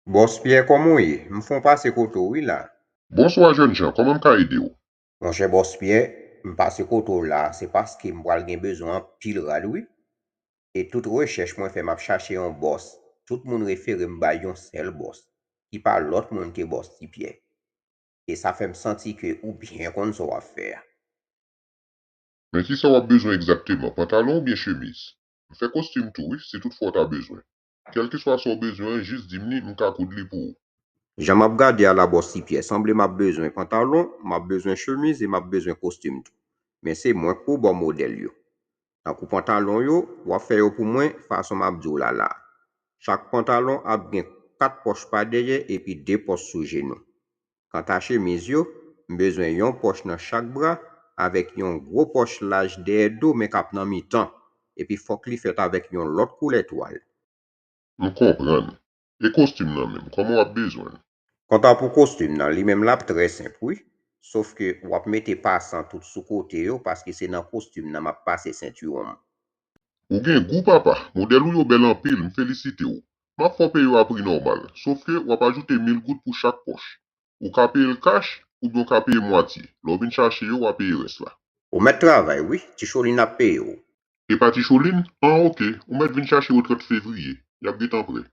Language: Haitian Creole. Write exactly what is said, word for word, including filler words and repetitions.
Bòs Pyè, kòman w ye? M fon pase kote w wi la. Bonswa jènjan, kòman m ka ede w? Monchè Bòs Pyè, m pase kote w la, se paske m pral gen bezwen anpil rad wi. E tout rechèch mwen fè, m ap chache yon bòs. Tout moun refere m bay yon sèl bòs, ki pa lòt moun ke Bòs Ti Pyè. E sa fè m santi ke ou byen konn sa w ap fè a. Men kisa w ap bezwen egzakteman, pantalon oubyen chemiz? M fè kostim tou wi, si toutfwa w ta bezwen. Kèlkeswa sa w bezwen an, jis di m li, m ka koud li pou ou. Jan m ap gade a la Bòs Ti Pyè, sanble m ap bezwen pantalon, m ap bezwen chemiz e m ap bezwen kostim tou. Men se mwen k pou w ba w modèl yo. Tankou pantalon yo, w ap fè yo pou mwen fason m ap di w la la. Chak pantalon ap gen kat pòch pa dèyè epi de pòch sou jenou. Kanta chemiz yo, m bezwen yon pòch nan chak bra avèk yon gwo pòch laj dèyè do men k ap nan mitan, epi fòk li fèt avèk yon lòt koulè twal. M konprann. E kostim nan menm, kòman w ap bezwen l? Kanta pou kostim nan, li menm l ap trè senp wi. Sof ke w ap mete pasan tout sou kote yo paske se nan kostim nan m ap pase sentiwon m. Ou gen gou papa, modèl ou yo bèl anpil, m felisite w. M ap fè w peye yo a pri nòmal, sof ke w ap ajoute mil goud pou chak pòch. Ou ka peye l kach, oubyen w ka peye mwatye. Lè w vin chache yo, w a peye rès la. Ou mèt travay wi, Ti Cholin ap peye w. Epa Ti Cholin? An oke, ou mèt vin chache yo trant fevriye. Y ap gentan prè.